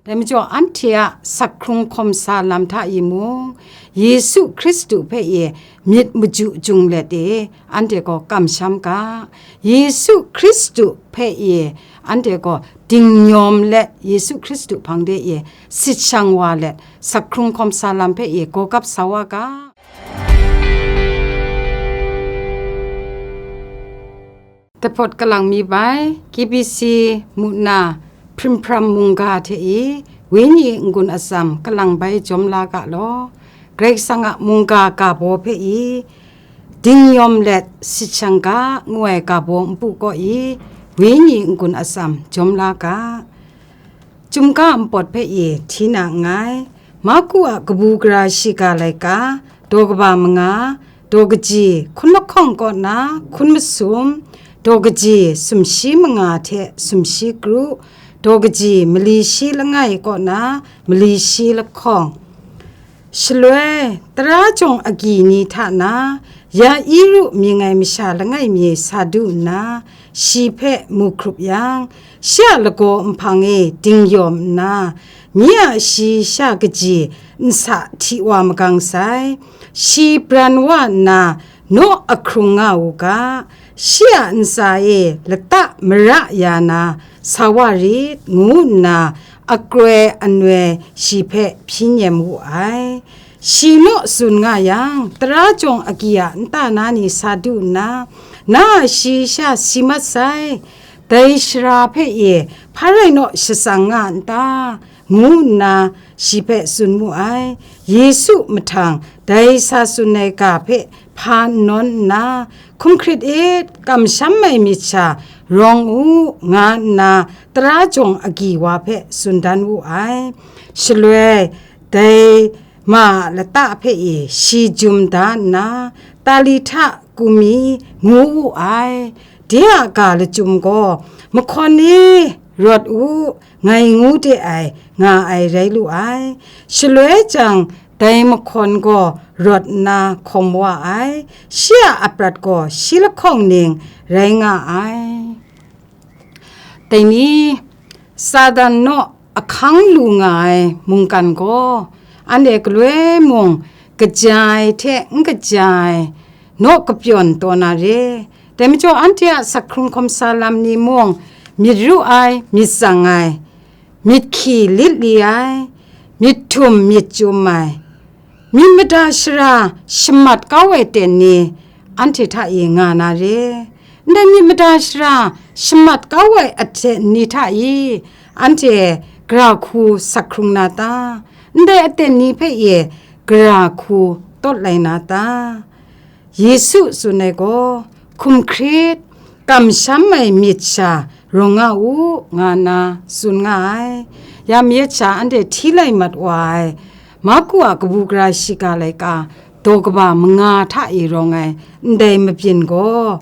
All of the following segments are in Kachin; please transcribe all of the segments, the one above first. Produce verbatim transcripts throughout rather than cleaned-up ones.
Dai majaw, anhte a sak hkrung hkawm sa lam hta e mung, Yesu Hkristu hpe e myit maju jung let e, anhte gaw kamsham ga. Yesu Hkristu hpe e anhte gaw dingnyawm let, Yesu Hkristu hpang de e sit shang wa let, sak hkrung hkawm sa lam hpe e gawgap sa wa ga. Dapawt kalang mi bai, K B C muna hprim hpram mungga hte e, Wenyi n-gun atsam kalang bai jawm la ga law. Karai Kasang a mungga ga baw hpe e, dingnyawm let sit shang ga, ngu ai ga baw npu kaw e, Wenyi n-gun atsam jawm la ga. Chyum ga npawt hpe e hti na nngai. Marku a kabu gara shiga laika, daw kaba manga, daw kaji hkun lahkawng kaw na hkun masum, daw kaji sumshi manga hte sumshi kru, daw kaji mali shi langai kaw na mali shi lahkawng. Shaloi, tara jawng agyi ni hta na, Yairu mying ai masha langai mi sa du nna, shi hpe mu hkrup yang, shi a lagaw nhpang e dingyawm nna, myi a shayi sha kaji nsa hti wa magang sai. Shi bran wa nna, naw ahkrung nga u ga, shi a ntsa e lata mara ya na sa wa rit, ngu nna akroi anoi shi hpe hpyi nem wu ai. Shi naw tsun nga yang, tara jawng agyi a nta na ni sa du nna, na a shayi sha si mat sai, dai shara hpe e hpa rai naw shatsang nga n ta? ngu nna shi hpe tsun mu ai. Yesu mahtang dai sa tsun ai ga hpe hpa n nawn nna, "Hkum hkrit it, kamsham ai myit sha rawng u," nga nna tara jawng agyi wa hpe tsun dan wu ai. Shaloi dai ma a lata hpe e shi jum da nna, "Talita kumi," ngu wu ai. De a ga lachyum gaw, "Mahkawn e, rawt u, ngai ngu de ai," nga ai rai lu ai. Shaloi jang, dai mahkawn gaw rawt nna hkawm wa ai. Shi a aprat gaw shi lahkawng ning rai nga ai. Dai ni, Satan naw ahkang lu nga ai mungkan gaw, anhte galoi mung kaja ai hte n kaja ai naw kapyawn taw na re. Dai majaw, anhte a sak hkrung hkawm sa lam ni mung, myit ru ai, myit tsang ai, myit hkyi lit li ai, myit htum myit chyum ai, myit mada shara shamat kau ai ten ni anhte hta e nga na re. Ndai myit mada shara shamat kau ai aten ni hta e anhte gara hku sak hkrung na ta? Ndai aten ni hpe e gara hku tawt lai na ta? Yesu tsun ai gaw, "Hkum hkrit, kamsham ai myit sha rawng nga u," nga nna tsun nga ai. Ya myit sha anhte hti lai mat wa ai, Marku a kabu gara shiga laika, daw kaba manga hta e rawng ai ndai mabyin gaw,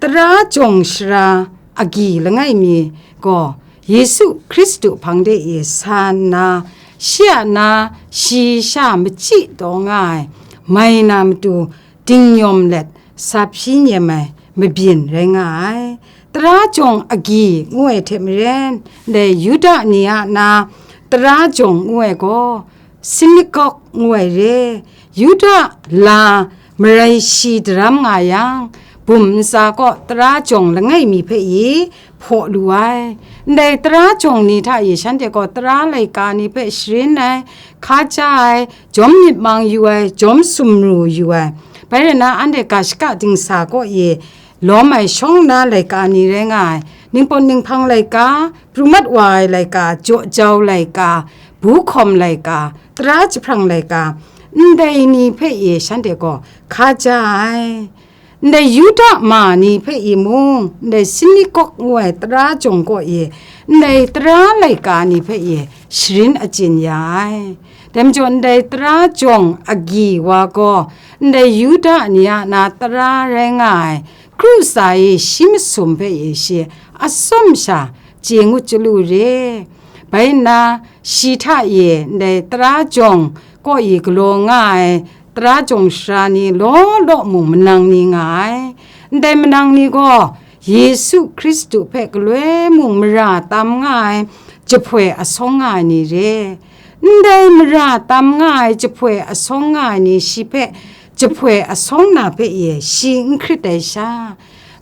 tara jawng shara agyi langai mi gaw, Yesu Hkristu hpang de e sa nna, shi a na shayi sha machyi taw nga ai, mai na matu dingyawm let sa hpyi nem ai mabyin rai nga ai. Tara jawng agyi ngu ai hte maren, ndai Yuda ni a na tara jawng ngu ai gaw, sinagog ngu ai re, Yuda la marai shi daram nga yang, bum ntsa kaw tara jawng langai mi hpe i hpaw lu ai. Ndai tara jawng ni hta e shanhte gaw tara laika ni hpe sharin ai, hka ja ai, jawm myit mang yu ai, jawm sumru yu ai. Bai rai nna, anhte ga shaka dingsa kaw e lawm ai shawng nna laika ni rai nga ai, ningpawt ninghpang laika, pru mat wa ai laika, jaw jau laika, bu hkawm laika, tara jahprang laika, ndai ni hpe e shanhte gaw hka ja ai. Ndai Yuda ma ni hpe e mung, ndai sinagog ngu ai tara jawng kaw e, ndai tara laika ni hpe e sharin achyin ya ai. Dai majaw, ndai tara jawng agyi wa gaw, ndai Yuda ni a na tara rai nga ai, kru tsa e shi masum hpe e shi atsawm sha chye ngut chyalu re. Bai nna, shi hta e ndai tara jawng kaw e galaw nga ai tara jawng shara ni law law mung manang ni nga ai. Ndai manang ni gaw Yesu Hkristu hpe galoi mung mara tam nga ai jahpoi asawng nga ai ni re. Ndai mara tam nga ai jahpoi asawng nga ai ni shi hpe jahpoi asawng na hpe e shi n hkrit ai sha,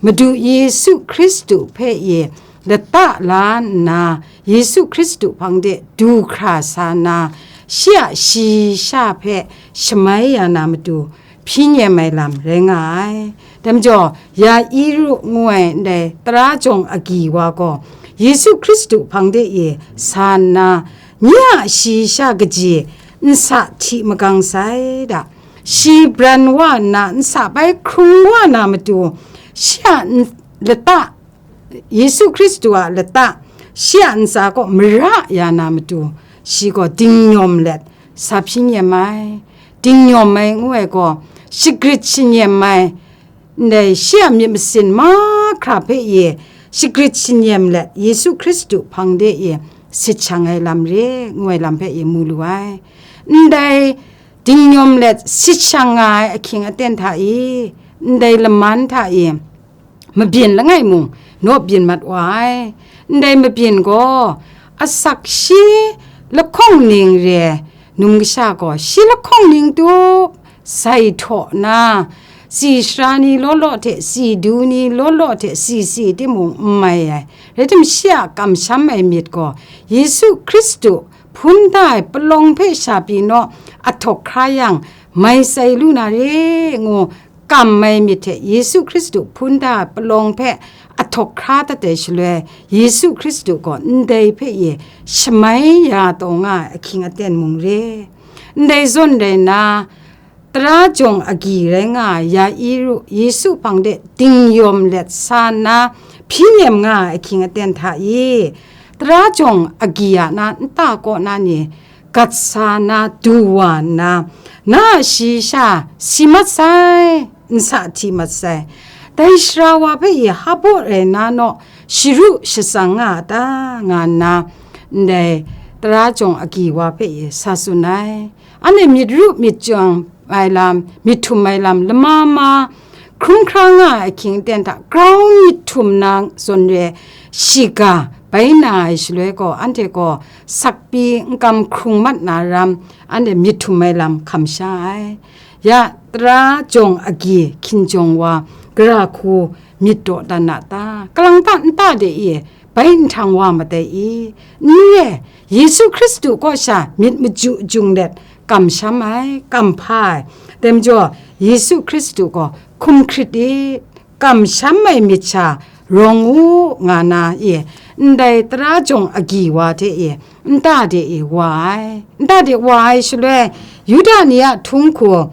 Madu Yesu Hkristu hpe e lata la nna, Yesu Hkristu hpang de du hkra sa nna, shi a shayi sha hpe shamai ya na matu, hpyi nyem ai lam rai nga ai. Dai majaw, Yairu ngu ai ndai tara jawng agyi wa gaw, Yesu Hkristu hpang de e sa nna, nye a shayi sha kaji nsa hti magang sai da, shi bran wa nna nsa bai hkrung wa na matu, shi a n-, lata, Yesu Hkristu a lata, shi a ntsa kaw mara ya na matu, shi gaw dingnyawm let sa hpyi nyem ai. Dingnyawm ai ngu ai gaw, shagrit shanyem ai, ndai shi a myit masin mahkra hpe e shagrit shanyem let Yesu Hkristu hpang de e sit shang ai lam re, ngu ai lam hpe e mu lu ai. Ndai dingnyawm let sit shang nga ai ahkying aten hta e, ndai laman hta e, mabyin langai mung naw byin mat wa ai. Ndai mabyin gaw, asak shi lahkawng ning re, numsha gaw shi lahkawng ning tup sai htaw na, tsi sara ni law law hte, tsi du ni law law hte, tsi si timung n mai ai. Rai tim, shi a kamsham ai myit gaw, Yesu Hkristu hpun da ai palawng hpe sha pyi naw ahtawk hkra yang, mai sai lu na re ngu kam ai myit hte Yesu Hkristu hpun da ai palawng hpe ahtawk hkra dat ai shaloi, Yesu Hkristu gaw ndai hpe e shamai ya taw nga ai ahkying aten mung re. Ndai zawn rai nna, tara jawng agyi rai nga ai Yairu Yesu hpang de ding yawm let sa nna hpyi nem nga ai ahkying aten hta e, tara jawng agyi a na nta kaw na ni gat sa na du wa nna, na a shayi sha si mat sai, nsa hti mat sai, dai sara wa hpe e hpa baw rai na naw sharu shatsang nga a ta, nga nna, ndai tara jawng agyi wa hpe e sa tsun ai. Anhte myit ru myit jawng ai lam, myit htum ai lam lama ma hkrum hkra nga ai ahkying aten hta grau myit htum na zawn re shiga bai na ai shaloi gaw, anhte gaw sakpyi n kam hkrung mat na ram, anhte myit htum ai lam hkam sha ai. Ya, tara jawng agyi hkinjawng wa, gara hku myit daw dan a ta? Kalang ta nta de e bai nhtang wa mat ai i? N re, Yesu Hkristu kaw sha myit maju jung let kamsham ai, kamhpa ai. Dai majaw, Yesu Hkristu gaw hkum hkrit i, kamsham ai myit sha rawng u, nga na e, ndai tara jawng agyi wa hte e, nta de e wa ai. Nta de wa ai shaloi, Yuda ni a htung hku,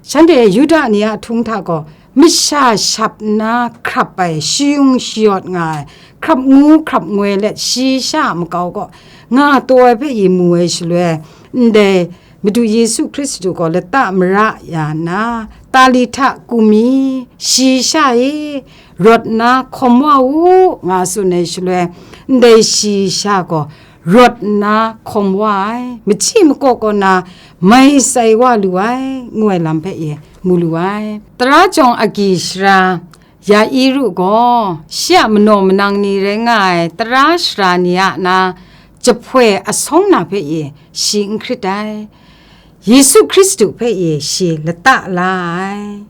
shanhte Yuda ni a htung hta gaw masha shap nna hkrap ai, shayung shayawt nga ai, hkrap ngu hkrap ngoi let shayi sha a makau kaw nga taw ai hpe e mu ai shaloi, ndai Madu Yesu Hkristu gaw lata mara ya nna, Talita kumi, shayi sha e, rawt nna hkawm wa u, nga tsun ai shaloi, ndai shayi sha gaw rawt nna hkawm wa ai, machyi makaw kaw na mai sai wa lu ai, ngu ai lam hpe e mu lu ai. Tara jawng agyi sara Yairu gaw, shi a manaw manang ni rai nga ai tara sara ni a na jahpoi asawng na hpe e shi n hkrit ai. Yesu Hkristu hpe e shi lata la ai.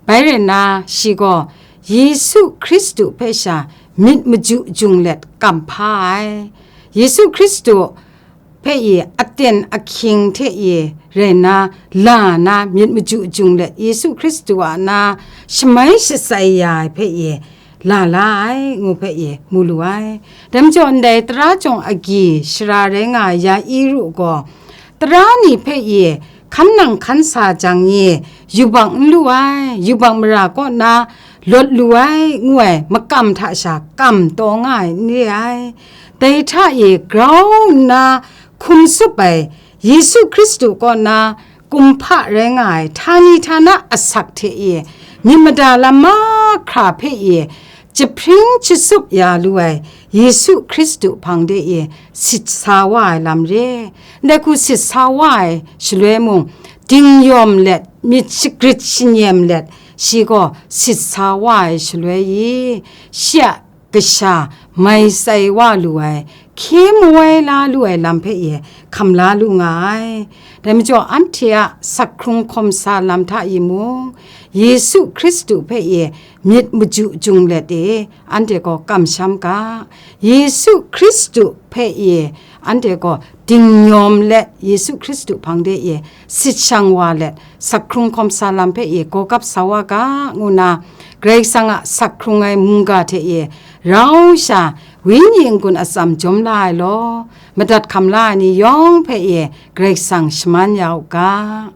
Bai rai nna, shi gaw Yesu Hkristu hpe sha myit maju jung let kamhpa ai. Yesu Hkristu hpe e aten ahkying hte e rai nna, la na myit maju jung let Yesu Hkristu a na shamai shatsai ya ai hpe e la la ai, ngu hpe e mu lu ai. Dai majaw, ndai tara jawng agyi sara rai nga ai Yairu gaw, tara ni hpe e hkan nang hkan sa jang e, yubak n lu ai, yubak mara kaw na lawt lu ai, ngu ai makam hta sha kam taw nga ai n re ai. Dai hta e grau nna hkum tsup ai Yesu Hkristu kaw na kumhpa rai nga ai htani htana asak hte e, myit mada lam mahkra hpe e, jahpring jatsup ya lu ai Yesu Hkristu hpang de e sit sa wa ai lam re. Ndai hku sit sa wa ai shaloi mung, ding yawm let, myit shagrit shanyem let, shi gaw sit sa wa ai shaloi i, shi a kasha mai sai wa lu ai hkye mawai la lu ai lam hpe e hkam la lu nga ai. Dai majaw, anhte a sakhkrung hkawm sa lam hta e mung, Yesu Hkristu hpe e myit maju jung let e, anhte gaw kamsham ga. Yesu Hkristu hpe e anhte gaw dingnyawm let, Yesu Hkristu hpang de e sit shang wa let, sakhkrung hkawm sa lam hpe e gawgap sa wa ga, ngu nna Karai Kasang a sakhkrung ai mungga hte e rau sha, wenyi n-gun atsam jawm la ai law, madat hkam la ai ni yawng hpe e Karai Kasang shaman ya u ga.